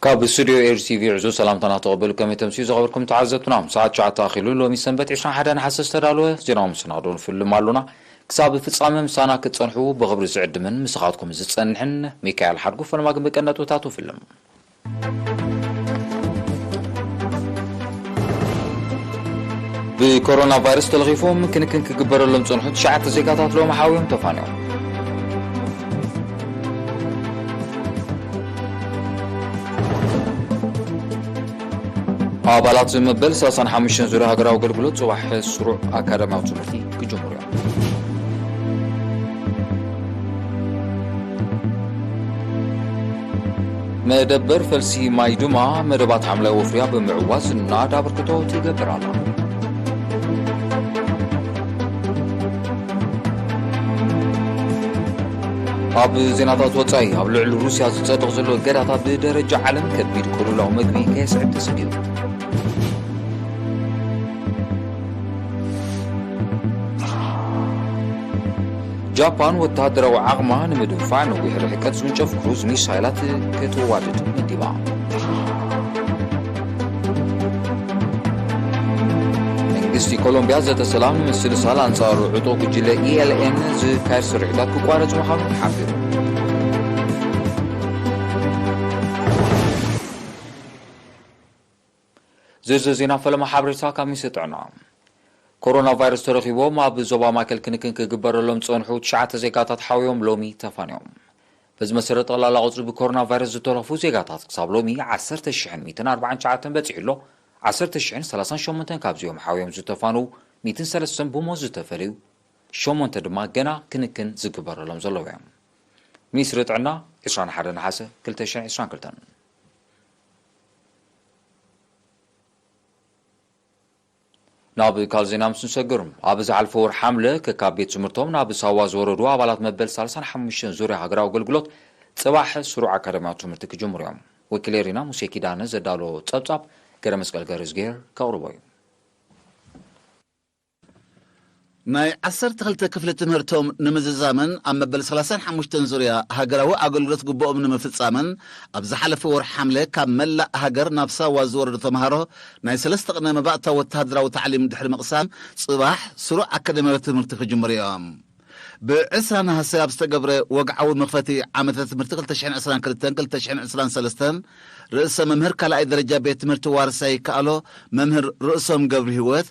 ካብ ስቱዲዮ ኤርቲቪ ዕዙዝ ሰላምታና ተቐበሉ። ከመይ ተምስዩ ዝኸበርኩም ተዓዘብትና፣ ሰዓት ትሽዓተ ኣኺሉ ሎሚ ሰንበት ዕስራን ሓደን ነሓሰ ዝተዳለወ ዜናዊ መሰናዶ ንፍልም ኣሎና። ክሳብ ፍጻመ ምሳና ክትጸንሑ ብኽብሪ ዝዕድምን ምስኻትኩም ዝጸንሕን ሚካኤል ሓድጉ። ፈለማ ግን ብቀንዲ ነጥብታቱ ፍልም። ብኮሮና ቫይረስ ተለኺፎም ክንክን ክግበረሎም ዝጸንሑ ትሽዓተ ዜጋታት ሎሚ ሓውዮም ተፋንዮም። ኣባላት መበል ሰላሳን ሓሙሽተን ዙርያ ሃገራዊ ኣገልግሎት ጽባሕ ስሩዕ ኣካዳሚያዊ ትምህርቲ ክጅምሩ እዮም። መደበር ፈልሲ ማይ ድማ መደባት ሓምላይ ወፍሪ ኣብ ምዕዋዝ ዝናድ ኣበርክቶ ትገብር ኣላ። ኣብ ዜናታት ወጻኢ፣ ኣብ ልዕሊ ሩስያ ዝጸድቕ ዘሎ እገዳታት ብደረጃ ዓለም ከቢድ ቅልውላው መግቢ ከየስዕብ ተሰጊኡ። ጃፓን ወተሃደራዊ ዓቕማ ንምድንፋዕ ነዊሕ ርሕቀት ዝውንጨፍ ክሩዝ ሚሳይላት ክትዋድድ መዲባ። መንግስቲ ኮሎምቢያ ዘተ ሰላም ንምስልሳል ኣንጻር ዕጡቕ ጉጅለ ኢ ኤል ኤን ዝካየድ ስርሒታት ክቋረጽ ምዃኑ ሓቢሩ። ዝርዝር ዜና ፈለማ ሓበሬታ ካብ ሚኒስትሪ ጥዕና። ኮሮና ቫይረስ ተረኺቦም ኣብ ዞባ ማእከል ክንክን ክግበረሎም ዝጸንሑ ትሽዓተ ዜጋታት ሓውዮም ሎሚ ተፋንዮም። በዚ መሰረት ጠቕላላ ቁጽሪ ብኮሮና ቫይረስ ዝተረፉ ዜጋታት ክሳብ ሎሚ ዓሰርተ ሽሕን ሚእትን ኣርባዓን ትሽዓተን በጺሑ ኣሎ። ዓሰርተ ሽሕን ሰላሳን ሸሞንተን ካብዚኦም ሓውዮም ዝተፋንዉ፣ ሚእትን ሰለስተን ብሞት ዝተፈለዩ፣ ሸሞንተ ድማ ገና ክንክን ዝግበረሎም ዘለዉ እዮም። ሚኒስትሪ ጥዕና ዕስራን ሓደን ነሓሰ ክልተ ሽሕን ዕስራን ክልተን። ናብ ካልእ ዜና ምስ ንሰግር፣ ኣብ ዝሓለፈ ወር ሓምለ ከካብ ቤት ትምህርቶም ናብ ሳዋ ዝወረዱ ኣባላት መበል ሰላሳን ሓሙሽተን ዙርያ ሃገራዊ ኣገልግሎት ጽባሕ ስሩዕ ኣካዳሚያዊ ትምህርቲ ክጅምሩ እዮም። ወኪለይ ሪና ሙሴ ኪዳነ ዘዳሎ ጸብጻብ ገረ መስቀል ገረ እዝግሄር ከቕርቦ እዩ። ናይ ዓሰርተ ክልተ ክፍሊ ትምህርቶም ንምዝዛምን ኣብ መበል ሰላሳን ሓሙሽተን ዙርያ ሃገራዊ ኣገልግሎት ግቡኦም ንምፍጻምን ኣብ ዝሓለፈ ወር ሓምለ ካብ መላእ ሃገር ናብ ሳዋ ዝወረዱ ተምሃሮ ናይ ሰለስተ ቅነ መባእታዊ ወተሃደራዊ ታዕሊም ድሕሪ ምቕሳም ጽባሕ ስሩዕ ኣካደሚያዊ ትምህርቲ ክጅምሩ እዮም። ብዕስራ ነሃሰ ኣብ ዝተገብረ ወግዓዊ መኽፈቲ ዓመተ ትምህርቲ ክልተ ሽሕን ዕስራን ክልተን ክልተ ሽሕን ዕስራን ሰለስተን ርእሰ መምህር ካልኣይ ደረጃ ቤት ትምህርቲ ዋርሳይ ይከኣሎ መምህር ርእሶም ገብሪ ህይወት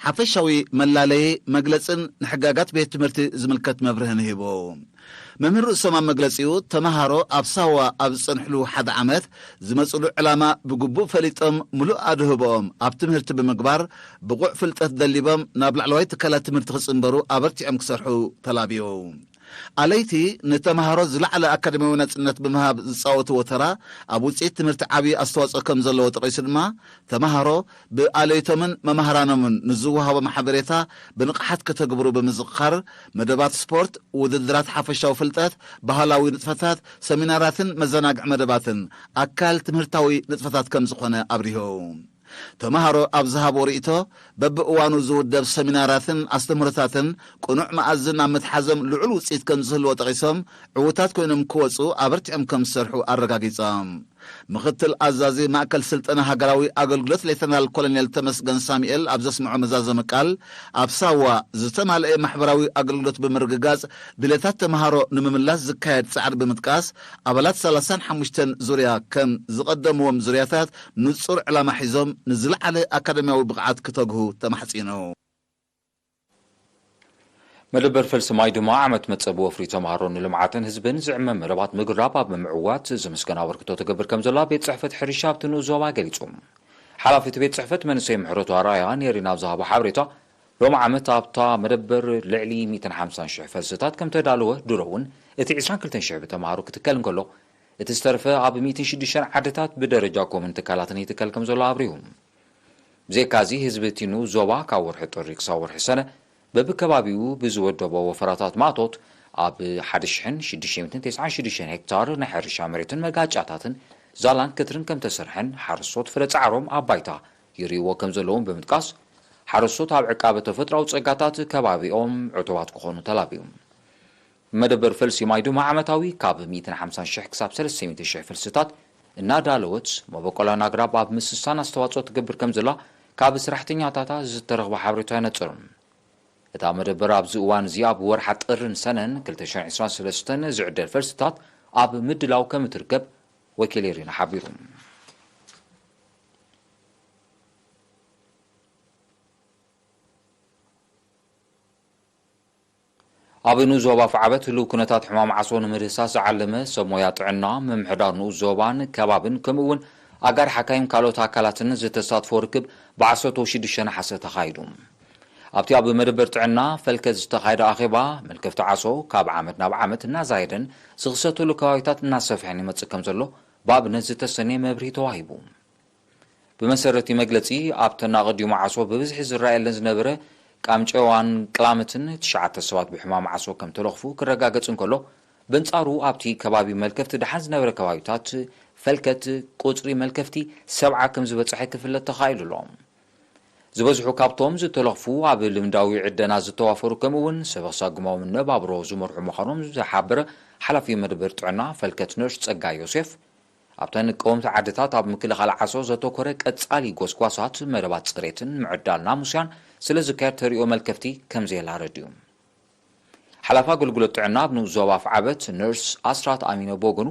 ሓፈሻዊ መላለዪ መግለጽን ንሕጋጋት ቤት ትምህርቲ ዝምልከት መብርህን ሂቡ። መምህር ርእሶም ኣብ መግለጺኡ፣ ተመሃሮ ኣብ ሳዋ ኣብ ዝጸንሕሉ ሓደ ዓመት ዝመጽሉ ዕላማ ብግቡእ ፈሊጦም፣ ምሉእ ኣድህቦኦም ኣብ ትምህርቲ ብምግባር፣ ብቑዕ ፍልጠት ደሊቦም ናብ ላዕለዋይ ትካላት ትምህርቲ ክጽንበሩ ኣበርቲዖም ክሰርሑ ተላብዩ። ኣለይቲ ንተመሃሮ ዝለዓለ ኣካደሚያዊ ናጽነት ብምሃብ ዝጻወትዎ ተራ ኣብ ውጽኢት ትምህርቲ ዓቢ ኣስተዋጽኦ ከም ዘለዎ ጠቒሱ ድማ፣ ተመሃሮ ብኣለይቶምን መማህራኖምን ንዝወሃቦም ሓበሬታ ብንቕሓት ከተግብሩ ብምዝኽኻር፣ መደባት ስፖርት፣ ውድድራት ሓፈሻዊ ፍልጠት፣ ባህላዊ ንጥፈታት፣ ሰሚናራትን መዘናግዒ መደባትን ኣካል ትምህርታዊ ንጥፈታት ከም ዝኾነ ኣብሪሁ። ተመሃሮ ኣብ ዝሃቦ ርእይቶ፣ በብእዋኑ ዝውደብ ሰሚናራትን ኣስተምህሮታትን ቅኑዕ መኣዝን ኣብ ምትሓዞም ልዑል ውጽኢት ከም ዝህልዎ ጠቒሶም፣ ዕዉታት ኮይኖም ክወጹ ኣበርቲዖም ከም ዝሰርሑ ኣረጋጊጾም። ምኽትል ኣዛዚ ማእከል ስልጠና ሃገራዊ ኣገልግሎት ሌተናል ኮሎኔል ተመስገን ሳሙኤል ኣብ ዘስምዖ መዛዘሚ ቃል፣ ኣብ ሳዋ ዝተማልአ ማሕበራዊ ኣገልግሎት ብምርግጋጽ ድሌታት ተመሃሮ ንምምላስ ዝካየድ ጻዕሪ ብምጥቃስ፣ ኣባላት ሰላሳን ሓሙሽተን ዙርያ ከም ዝቐደምዎም ዙርያታት ንጹር ዕላማ ሒዞም ንዝለዓለ ኣካደሚያዊ ብቕዓት ክተግሁ ተማሕጺኑ። መደበር ፈልሲ ማይ ድማ ዓመት መጸ ብወፍሪ ተምሃሮን ንልምዓትን ህዝብን ዝዕመም መደባት ምግርራብ ኣብ ምምዕዋት ዝምስገን ኣበርክቶ ትገብር ከም ዘላ ቤት ጽሕፈት ሕርሻ ኣብቲ ንኡስ ዞባ ገሊጹ። ሓላፊ እቲ ቤት ጽሕፈት መንእሰይ ምሕረቱ ኣርኣያ ንኤሪና ኣብ ዝሃቦ ሓበሬታ፣ ሎሚ ዓመት ኣብታ መደበር ልዕሊ ሚእትን ሓምሳን ሽሕ ፈልስታት ከም ተዳለወ፣ ድሮ እውን እቲ ዕስራን ክልተን ሽሕ ብተምሃሮ ክትከል እንከሎ፣ እቲ ዝተረፈ ኣብ ሚእትን ሽዱሽተን ዓድታት ብደረጃ ኮምን ትካላትን ይትከል ከም ዘሎ ኣብሪሁ። ብዘይካዚ፣ ህዝቢ እቲ ንኡስ ዞባ ካብ ወርሒ ጥሪ ክሳብ ወርሒ ሰነ በብከባቢኡ ብዝወደቦ ወፈራታት ማእቶት ኣብ ሓደ ሽሕን ሽዱሽተ ሚእትን ተስዓን ሽዱሽተን ሄክታር ናይ ሕርሻ መሬትን መጋጫታትን ዛላን ክትርን ከም ተሰርሐን ሓረስቶት ፍረ ጻዕሮም ኣብ ባይታ ይርእይዎ ከም ዘለውን ብምጥቃስ፣ ሓረስቶት ኣብ ዕቃበ ተፈጥሮኣዊ ጸጋታት ከባቢኦም ዕቱባት ክኾኑ ተላብዩ። መደበር ፈልሲ ማይ ድማ ዓመታዊ ካብ ሚእትን ሓምሳን ሽሕ ክሳብ ሰለስተ ሚእቲ ሽሕ ፈልስታት እናዳለወት መበቆላን ኣግራብ ኣብ ምስሳን ኣስተዋፅኦ ትገብር ከም ዘላ ካብ ሰራሕተኛታታ ዝተረኽበ ሓበሬታ የነፅር። እታ መደበር ኣብዚ እዋን እዚ ኣብ ወርሓ ጥርን ሰነን ክልተ ሽሕን ዕስራን ሰለስተን ዝዕደል ፈልስታት ኣብ ምድላው ከም እትርከብ ወኪል ኤሪና ሓቢሩ። ኣብ ንኡስ ዞባ ኣፍዓበት ህልው ኩነታት ሕማም ዓሶ ንምህሳስ ዝዓለመ ሰብ ሞያ ጥዕና ምምሕዳር ንኡስ ዞባን ከባብን ከምኡ እውን ኣጋር ሓካይም ካልኦት ኣካላትን ዝተሳትፎ ርክብ ብዓሰርተ ሽዱሽተ ነሓሰ ተኻይዱ። ኣብቲ ኣብ መደበር ጥዕና ፈልከት ዝተኻየደ ኣኼባ መልከፍቲ ዓሶ ካብ ዓመት ናብ ዓመት እናዛየደን ዝኽሰተሉ ከባቢታት እናሰፍሐን ይመጽእ ከም ዘሎ ብኣብነት ዝተሰነየ መብርሂ ተዋሂቡ። ብመሰረት እቲ መግለጺ ኣብተን ኣቐዲሙ ዓሶ ብብዝሒ ዝረኣየለን ዝነበረ ቃምጨዋን ቅላምትን ትሽዓተ ሰባት ብሕማም ዓሶ ከም ተለኽፉ ክረጋገጽ እንከሎ፣ በንጻሩ ኣብቲ ከባቢ መልከፍቲ ደሓን ዝነበረ ከባቢታት ፈልከት ቁጽሪ መልከፍቲ ሰብዓ ከም ዝበጽሐ ክፍለጥ ተኻኢሉ ኣሎ። ዝበዝሑ ካብቶም ዝተለኽፉ ኣብ ልምዳዊ ዕደና ዝተዋፈሩ ከምኡ እውን ሰበኽሳ ግማዎም ነባብሮ ዝመርሑ ምዃኖም ዝሓበረ ሓላፊ መደበር ጥዕና ፈልከት ነርስ ጸጋይ ዮሴፍ፣ ኣብተን ቀወምቲ ዓድታት ኣብ ምክልኻል ዓሶ ዘተኮረ ቀጻሊ ጎስጓሳት መደባት ጽሬትን ምዕዳል ናሙስያን ስለ ዝካየድ ተሪኦ መልከፍቲ ከም ዘየላ ኣረዲኡ። ሓላፊ ኣገልግሎት ጥዕና ኣብ ንኡስ ዞባ ኣፍዓበት ነርስ ኣስራት ኣሚነ ብወገኑ፣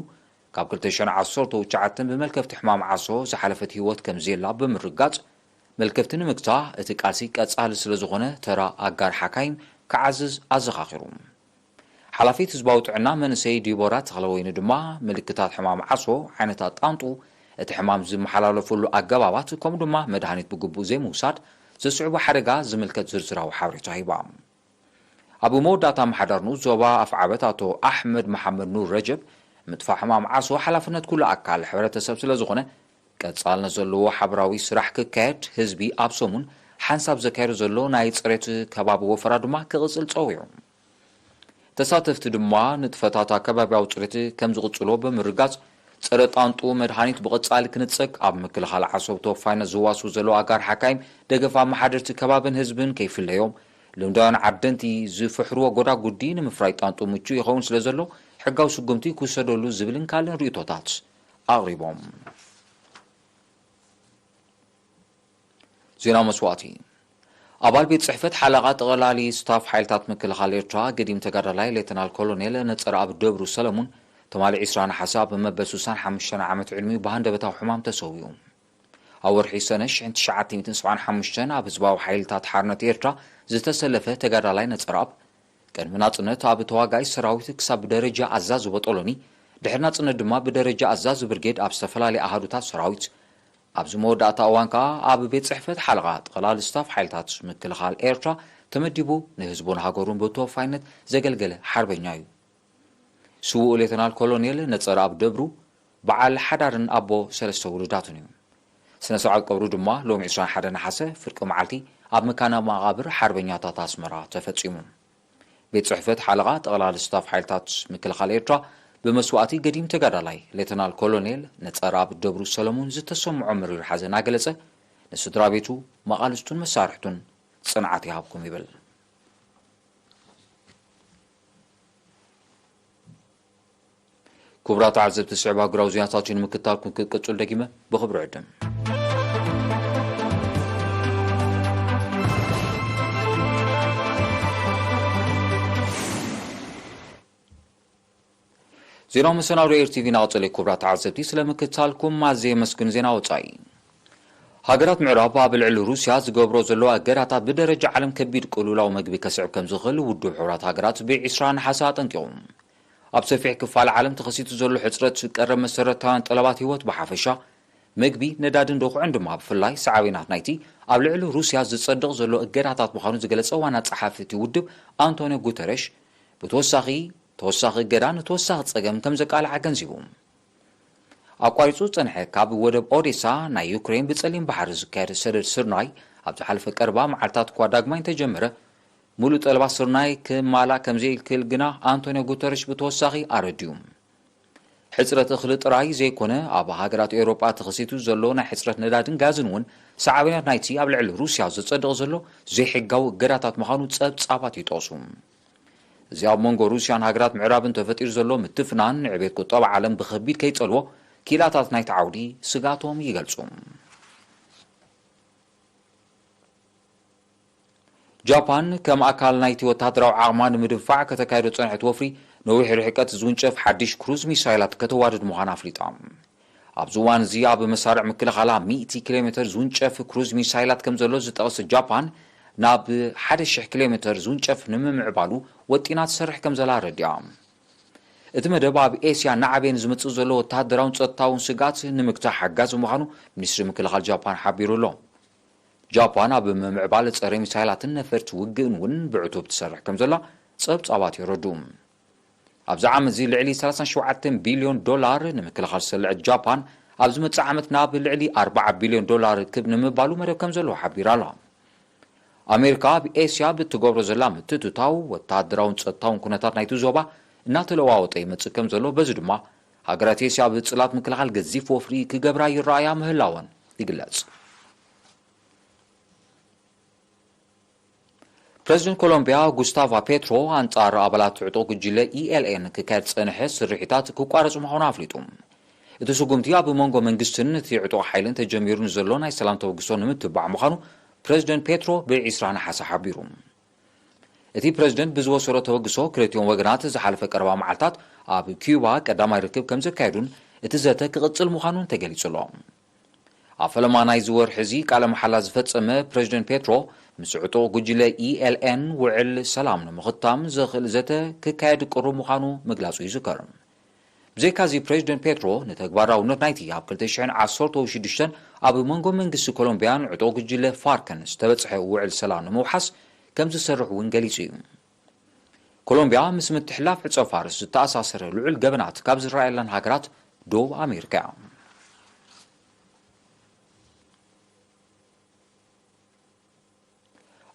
ካብ ክልተ ሽሕን ዓሰርተ ትሽዓተን ብመልከፍቲ ሕማም ዓሶ ዝሓለፈት ህይወት ከም ዘየላ ብምርጋጽ፣ መልከፍቲ ንምግታእ እቲ ቃልሲ ቀጻሊ ስለ ዝኾነ ተራ ኣጋር ሓካይም ክዓዝዝ ኣዘኻኺሩ። ሓላፊት ህዝባዊ ጥዕና መንእሰይ ዲቦራ ተኽለወይኒ ድማ ምልክታት ሕማም ዓሶ፣ ዓይነታት ጣንጡ፣ እቲ ሕማም ዝመሓላለፈሉ ኣገባባት ከምኡ ድማ መድሃኒት ብግቡእ ዘይምውሳድ ዘስዕቦ ሓደጋ ዝምልከት ዝርዝራዊ ሓበሬታ ሂባ። ኣብ መወዳእታ ኣመሓዳር ንኡስ ዞባ ኣፍዓበት ኣቶ ኣሕመድ መሓመድ ኑር ረጀብ፣ ምጥፋእ ሕማም ዓሶ ሓላፍነት ኩሉ ኣካል ሕብረተሰብ ስለ ዝኾነ ቀጻልነት ዘለዎ ሓበራዊ ስራሕ ክካየድ፣ ህዝቢ ኣብ ሰሙን ሓንሳብ ዘካየዶ ዘሎ ናይ ጽሬት ከባቢ ወፈራ ድማ ክቕጽል ጸዊዑ። ተሳተፍቲ ድማ ንጥፈታት ኣከባቢያዊ ጽሬት ከም ዝቕጽሎ ብምርጋጽ፣ ጸረ ጣንጡ መድሃኒት ብቐጻሊ ክንጸግ፣ ኣብ ምክልኻል ዓሶ ብተወፋይነት ዝዋስኡ ዘለዉ ኣጋር ሓካይም ደገፍ ኣመሓደርቲ ከባብን ህዝብን ከይፍለዮም፣ ልምዳውያን ዓደንቲ ዝፍሕርዎ ጎዳጉዲ ንምፍራይ ጣንጡ ምቹእ ይኸውን ስለ ዘሎ፣ ሕጋዊ ስጉምቲ ክውሰደሉ ዝብልን ካልእን ርእይቶታት ኣቕሪቦም። ዜና መስዋእቲ። ኣባል ቤት ጽሕፈት ሓለቓ ጠቕላሊ ስታፍ ሓይልታት ምክልኻል ኤርትራ፣ ገዲም ተጋዳላይ ሌተናል ኮሎኔል ነጸረኣብ ደብሩ ሰለሙን፣ ትማሊ ዕስራ ነሓሰ ኣብ መበል ስሳን ሓሙሽተን ዓመት ዕድሚኡ ብሃንደበታዊ ሕማም ተሰዊኡ። ኣብ ወርሒ ሰነ ሽሕን ትሽዓተ ሚእትን ሰብዓን ሓሙሽተን ኣብ ህዝባዊ ሓይልታት ሓርነት ኤርትራ ዝተሰለፈ ተጋዳላይ ነጸረኣብ፣ ቅድሚ ናጽነት ኣብ ተዋጋኢ ሰራዊት ክሳብ ብደረጃ ኣዛዚ ቦጦሎኒ፣ ድሕሪ ናጽነት ድማ ብደረጃ ኣዛዚ ብርጌድ ኣብ ዝተፈላለዩ ኣሃዱታት ሰራዊት፣ ኣብዚ መወዳእታ እዋን ከኣ ኣብ ቤት ጽሕፈት ሓለቓ ጠቕላሊ ስታፍ ሓይልታት ምክልኻል ኤርትራ ተመዲቡ ንህዝቡን ሃገሩን ብተወፋይነት ዘገልገለ ሓርበኛ እዩ። ስዉእ ሌተናል ኮሎኔል ነጸረኣብ ደብሩ በዓል ሓዳርን ኣቦ ሰለስተ ውሉዳትን እዩ። ስነ ስርዓት ቀብሩ ድማ ሎሚ ዕስራን ሓደን ነሓሰ ፍርቂ መዓልቲ ኣብ መካነ መቓብር ሓርበኛታት ኣስመራ ተፈጺሙ። ቤት ጽሕፈት ሓለቓ ጠቕላሊ ስታፍ ሓይልታት ምክልኻል ኤርትራ ብመስዋእቲ ገዲም ተጋዳላይ ሌተናል ኮሎኔል ነጸረኣብ ደብሩ ሰለሙን ዝተሰምዖ መሪር ሓዘን ኣገለጸ። ንስድራ ቤቱ፣ መቓልስቱን መሳርሕቱን ጽንዓት ይሃብኩም ይብል። ክቡራት ተዓዘብቲ፣ ዝስዕብ ኣህጉራዊ ዜናታት እዩ ንምክትታልኩም ክቅጽል ደጊመ ብኽብሪ ዕድም። ዜናዊ መሰናዶ ኤር ቲቪ እናቐጸለ እዩ። ክቡራት ተዓዘብቲ፣ ስለ ምክትታልኩም ኣዝየ የመስግን። ዜና ወጻኢ። ሃገራት ምዕራብ ኣብ ልዕሊ ሩስያ ዝገብሮ ዘለዋ እገዳታት ብደረጃ ዓለም ከቢድ ቅልውላው መግቢ ከስዕብ ከም ዝኽእል ውድብ ሕቡራት ሃገራት ብዒስራ ነሓሰ ኣጠንቂቑ። ኣብ ሰፊሕ ክፋል ዓለም ተኸሲቱ ዘሎ ሕጽረት ቀረብ መሰረታውያን ጠለባት ህይወት ብሓፈሻ፣ መግቢ፣ ነዳድን ድኹዕን ድማ ብፍላይ ሳዕቤናት ናይቲ ኣብ ልዕሊ ሩስያ ዝጸድቕ ዘሎ እገዳታት ምዃኑ ዝገለጸ ዋና ጸሓፊ እቲ ውድብ ኣንቶንዮ ጉተረሽ፣ ብተወሳኺ ተወሳኺ እገዳ ንተወሳኺ ጸገም ከም ዘቃልዕ ኣገንዚቡ። ኣቋሪጹ ዝጸንሐ ካብ ወደብ ኦዴሳ ናይ ዩክሬን ብጸሊም ባሕሪ ዝካየድ ሰደድ ስርናይ ኣብ ዝሓለፈ ቀረባ መዓልታት እኳ ዳግማይ እንተጀመረ፣ ሙሉእ ጠለባት ስርናይ ክማላእ ከም ዘይክእል ግና ኣንቶንዮ ጉተረሽ ብተወሳኺ ኣረዲኡ። ሕጽረት እኽሊ ጥራይ ዘይኮነ፣ ኣብ ሃገራት ኤውሮጳ ተኸሲቱ ዘሎ ናይ ሕጽረት ነዳድን ጋዝን እውን ሳዕቤናት ናይቲ ኣብ ልዕሊ ሩስያ ዝጸድቕ ዘሎ ዘይሕጋዊ እገዳታት ምዃኑ ጸብጻባት ይጠቕሱ። እዚ ኣብ መንጎ ሩስያን ሃገራት ምዕራብን ተፈጢሩ ዘሎ ምትፍናን ንዕቤት ቁጠባ ዓለም ብኸቢድ ከይጸልዎ ክኢላታት ናይቲ ዓውዲ ስግኣቶም ይገልጹ። ጃፓን ከም ኣካል ናይቲ ወተሃደራዊ ዓቕማ ንምድንፋዕ ከተካይዶ ዝጸንሐት ወፍሪ፣ ነዊሕ ርሕቀት ዝውንጨፍ ሓድሽ ክሩዝ ሚሳይላት ከተዋድድ ምዃና ኣፍሊጣ። ኣብዚ እዋን እዚ ኣብ መሳርዕ ምክልኻላ ሚእቲ ኪሎ ሜተር ዝውንጨፍ ክሩዝ ሚሳይላት ከም ዘሎ ዝጠቐሰት ጃፓን፣ ናብ ሓደ ሽሕ ኪሎ ሜተር ዝውንጨፍ ንምምዕባሉ ወጢና ትሰርሕ ከም ዘላ ኣረዲኣ። እቲ መደብ ኣብ ኤስያ እናዓበየ ንዝመጽእ ዘሎ ወተሃደራውን ጸጥታውን ስግኣት ንምግታእ ሓጋዚ ምዃኑ ሚኒስትሪ ምክልኻል ጃፓን ሓቢሩ ኣሎ። ጃፓን ኣብ ምምዕባል ጸረ ሚሳይላትን ነፈርቲ ውግእን እውን ብዕቱብ ትሰርሕ ከም ዘላ ጸብጻባት የረድኡ። ኣብዚ ዓመት እዚ ልዕሊ ሰላሳን ሸውዓተን ቢልዮን ዶላር ንምክልኻል ዝሰለዐት ጃፓን፣ ኣብ ዝመጽእ ዓመት ናብ ልዕሊ ኣርባዓ ቢልዮን ዶላር ክብ ንምባሉ መደብ ከም ዘለዎ ሓቢራ ኣላ። ኣሜሪካ ኣብ ኤስያ ብትገብሮ ዘላ ምትእትታው፣ ወተሃደራውን ጸጥታውን ኩነታት ናይቲ ዞባ እናተለዋወጠ ይመጽእ ከም ዘሎ፣ በዚ ድማ ሃገራት ኤስያ ብጽላት ምክልኻል ገዚፍ ወፍሪ ክገብራ ይረኣያ ምህላወን ይግለጽ። ፕረዚደንት ኮሎምቢያ ጉስታቫ ፔትሮ ኣንጻር ኣባላት ዕጡቕ ጉጅለ ኢኤልኤን ክካየድ ዝጸንሐ ስርሒታት ክቋረጽ ምዃኑ ኣፍሊጡ። እቲ ስጉምቲ ኣብ መንጎ መንግስትን እቲ ዕጡቕ ሓይልን ተጀሚሩ ንዘሎ ናይ ሰላም ተበግሶ ንምትባዕ ምዃኑ ፕረዚደንት ፔትሮ ብ ዒስራ ነሓሰ ሓቢሩ። እቲ ፕረዚደንት ብዝወሰዶ ተበግሶ፣ ክልቲኦም ወገናት ዝሓለፈ ቀረባ መዓልታት ኣብ ኪዩባ ቀዳማይ ርክብ ከም ዘካየዱን እቲ ዘተ ክቕጽል ምዃኑን ተገሊጹ ኣሎ። ኣብ ፈለማ ናይዚ ወርሒ እዚ ቃለ መሓላ ዝፈጸመ ፕረዚደንት ፔትሮ፣ ምስ ዕጡቕ ጉጅለ ኢኤልኤን ውዕል ሰላም ንምኽታም ዘኽእል ዘተ ክካየድ ቅሩብ ምዃኑ ምግላጹ ይዝከር። ብዘይካዚ፣ ፕረዚደንት ፔትሮ ንተግባራውነት ናይቲ ኣብ ክልተ ሽሕን ዓሰርተው ሽዱሽተን ኣብ መንጎ መንግስቲ ኮሎምቢያን ዕጡቕ ጉጅለ ፋርክን ዝተበጽሐ ውዕል ሰላም ንምውሓስ ከም ዝሰርሕ እውን ገሊጹ እዩ። ኮሎምቢያ ምስ ምትሕልላፍ ዕጸ ፋርስ ዝተኣሳሰረ ልዑል ገበናት ካብ ዝረኣየለን ሃገራት ደቡብ ኣሜሪካ እያ።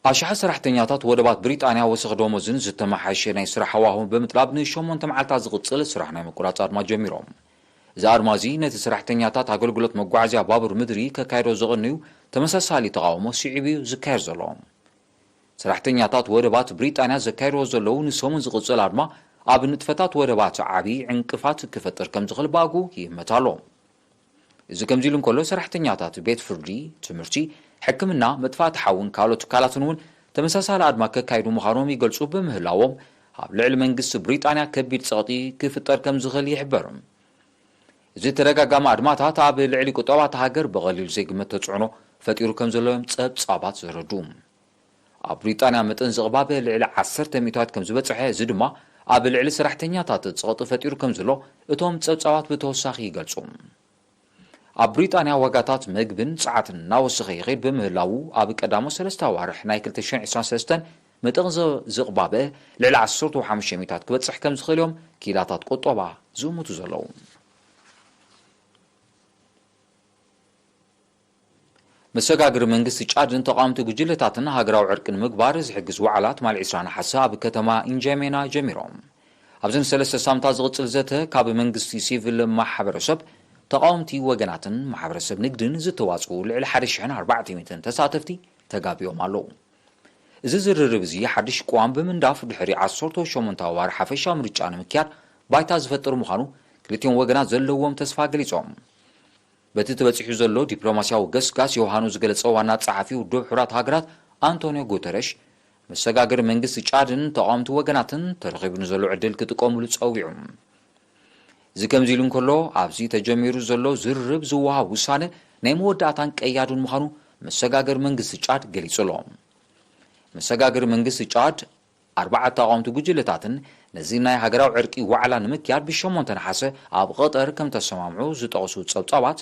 ኣሽሓት ሰራሕተኛታት ወደባት ብሪጣንያ ወሰኽ ደሞዝን ዝተመሓየሸ ናይ ስራሕ ሃዋህውን ብምጥላብ ንሸሞንተ መዓልታት ዝቕጽል ስራሕ ናይ ምቁራጽ ኣድማ ጀሚሮም። እዚ ኣድማ እዚ ነቲ ሰራሕተኛታት ኣገልግሎት መጓዓዝያ ባቡር ምድሪ ከካይዶ ዝቐነዩ ተመሳሳሊ ተቓውሞ ስዒቡ እዩ ዝካየድ ዘሎ። ሰራሕተኛታት ወደባት ብሪጣንያ ዘካይድዎ ዘለዉ ንሰሙን ዝቕጽል ኣድማ ኣብ ንጥፈታት ወደባት ዓቢ ዕንቅፋት ክፈጥር ከም ዝኽእል ብኣግኡ ይእመት ኣሎ። እዚ ከምዚ ኢሉ እንከሎ፣ ሰራሕተኛታት ቤት ፍርዲ፣ ትምህርቲ፣ ሕክምና፣ መጥፋእቲ ሓውን ካልኦት ትካላትን እውን ተመሳሳሊ ኣድማ ከካይዱ ምዃኖም ይገልጹ ብምህላዎም፣ ኣብ ልዕሊ መንግስቲ ብሪጣንያ ከቢድ ጸቕጢ ክፍጠር ከም ዝኽእል ይሕበር። እዚ ተደጋጋሚ ኣድማታት ኣብ ልዕሊ ቁጠባ እታ ሃገር ብቐሊሉ ዘይግመት ተጽዕኖ ፈጢሩ ከም ዘሎ እዮም ጸብጻባት ዘረድኡ። ኣብ ብሪጣንያ መጠን ዝቕባበ ልዕሊ ዓሰርተ ሚእታዊት ከም ዝበጽሐ፣ እዚ ድማ ኣብ ልዕሊ ሰራሕተኛታት ጸቕጢ ፈጢሩ ከም ዘሎ እቶም ጸብጻባት ብተወሳኺ ይገልጹ። ኣብ ብሪጣንያ ዋጋታት መግብን ጸዓትን እናወሰኸ ይኸይድ ብምህላዉ፣ ኣብ ቀዳሞት ሰለስተ ኣዋርሕ ናይ ክልተ ሽሕን ዕስራን ሰለስተን መጠን ዘ-፣ ዝቕባበ ልዕሊ ዓሰርተ ሓሙሽተ ሚእታዊት ክበጽሕ ከም ዝኽእል እዮም ክኢላታት ቁጠባ ዝእምቱ ዘለዉ። መሰጋግሪ መንግስቲ ጫድን ተቓወምቲ ጉጅለታትን ሃገራዊ ዕርቂ ንምግባር ዝሕግዝ ዋዕላ ትማሊ ዕስራ ነሓሰ ኣብ ከተማ ኢንጃሜና ጀሚሮም። ኣብዚ ንሰለስተ ሳምንታት ዝቕጽል ዘተ፣ ካብ መንግስቲ፣ ሲቪል ማሕበረሰብ፣ ተቓወምቲ ወገናትን ማሕበረሰብ ንግድን ዝተዋጽኡ ልዕሊ ሓደ ሽሕን ኣርባዕተ ሚእትን ተሳተፍቲ ተጋቢኦም ኣለዉ። እዚ ዝርርብ እዚ ሓድሽ ቅዋም ብምንዳፍ ድሕሪ ዓሰርተ ሸሞንተ ኣዋርሕ ሓፈሻዊ ምርጫ ንምክያድ ባይታ ዝፈጥር ምዃኑ ክልቲኦም ወገናት ዘለዎም ተስፋ ገሊጾም። በቲ ተበጺሑ ዘሎ ዲፕሎማስያዊ ገስጋስ ዮሃኑ ዝገለጸ ዋና ጸሓፊ ውድብ ሕቡራት ሃገራት ኣንቶኒዮ ጉተረሽ፣ መሰጋገሪ መንግስቲ ጫድን ተቓወምቲ ወገናትን ተረኺቡ ንዘሎ ዕድል ክጥቀሙሉ ጸዊዑ። እዚ ከምዚ ኢሉ እንከሎ፣ ኣብዚ ተጀሚሩ ዘሎ ዝርርብ ዝወሃብ ውሳነ ናይ መወዳእታን ቀያዱን ምዃኑ መሰጋገሪ መንግስቲ ጫድ ገሊጹ ኣሎ። መሰጋገሪ መንግስቲ ጫድ ኣርባዕተ ተቓወምቲ ጉጅለታትን ነዚ ናይ ሃገራዊ ዕርቂ ዋዕላ ንምክያድ ብሸሞንተ ነሓሰ ኣብ ቐጠር ከም ተሰማምዑ ዝጠቕሱ ጸብጻባት፣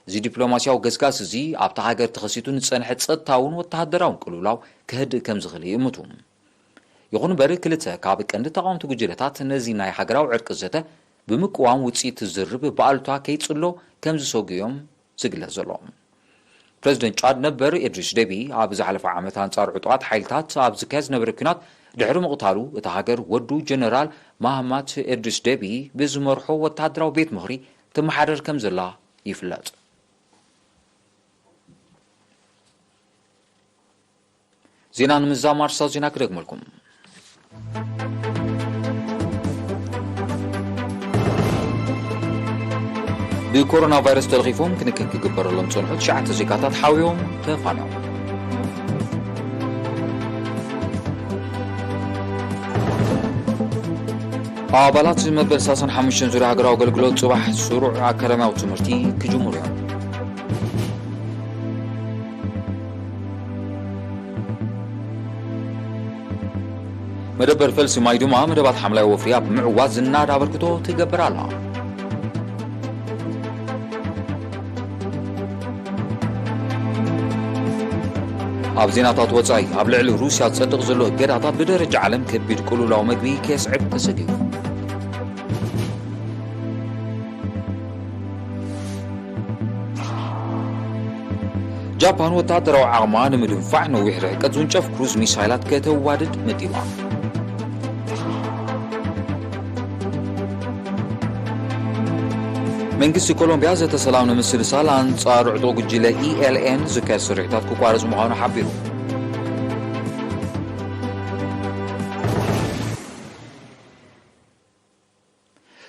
እዚ ዲፕሎማስያዊ ገስጋስ እዚ ኣብታ ሃገር ተኸሲቱ ንጸንሐ ጸጥታውን ወተሃደራውን ቅልውላው ከህድእ ከም ዝኽእል ይእምቱ። ይኹን እምበር፣ ክልተ ካብ ቀንዲ ተቓወምቲ ጉጅለታት ነዚ ናይ ሃገራዊ ዕርቂ ዘተ ብምቅዋም ውጽኢት ዝርርብ ብኣሉታ ከይጽሎ ከም ዝሰግኡ እዮም ዝግለጽ ዘሎ። ፕረዚደንት ጫድ ነበር ኢድሪስ ደቢ ኣብ ዝሓለፈ ዓመት ኣንጻር ዕጡቓት ሓይልታት ኣብ ዝካየድ ዝነበረ ኲናት ድሕሪ ምቕታሉ፣ እታ ሃገር ወዱ ጀነራል ማህማት ኢድሪስ ደቢ ብዝመርሖ ወተሃደራዊ ቤት ምኽሪ ትመሓደር ከም ዘላ ይፍለጥ። ዜና ንምዝዛም ኣርእስታት ዜና ክደግመልኩም። ብኮሮና ቫይረስ ተለኺፎም ክንክን ክግበረሎም ዝጸንሑ ትሽዓተ ዜጋታት ሓውዮም ተፋንዮም። ኣባላት መበል ሰላሳን ሓሙሽተን ዙርያ ሃገራዊ ኣገልግሎት ጽባሕ ስሩዕ ኣካዳሚያዊ ትምህርቲ ክጅምሩ እዮም። መደበር ፈልሲ ማይ ድማ መደባት ሓምላይ ወፍሪ ኣብ ምዕዋት ዝናድ ኣበርክቶ ትገብር ኣላ። ኣብ ዜናታት ወጻኢ፣ ኣብ ልዕሊ ሩስያ ዝጸድቕ ዘሎ እገዳታት ብደረጃ ዓለም ከቢድ ቅልውላው መግቢ ከስዕብ ተሰጊኡ። ጃፓን ወታደራዊ ዓቕማ ንምድንፋዕ ነዊሕ ርሕቀት ዝውንጨፍ ክሩዝ ሚሳይላት ከተዋድድ መዲባ። መንግስቲ ኮሎምቢያ ዘተ ሰላም ንምስልሳል ኣንጻር ዕጡቕ ጉጅለ ኢ ኤል ኤን ዝካየድ ስርሒታት ክቋረጽ ምዃኑ ሓቢሩ።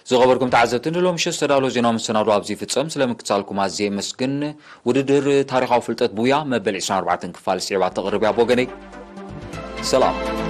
ዝኸበርኩም ተዓዘብቲ፣ ንሎሚ ምሸት ዝተዳለወ ዜናዊ መሰናዶ ኣብዚ ይፍጸም። ስለ ምክትታልኩም ኣዝየ የመስግን። ውድድር ታሪኻዊ ፍልጠት ቡያ መበል ዕስራን ኣርባዕተን ክፋል ስዒባ ተቕርብ እያ ብወገነይ። ሰላም።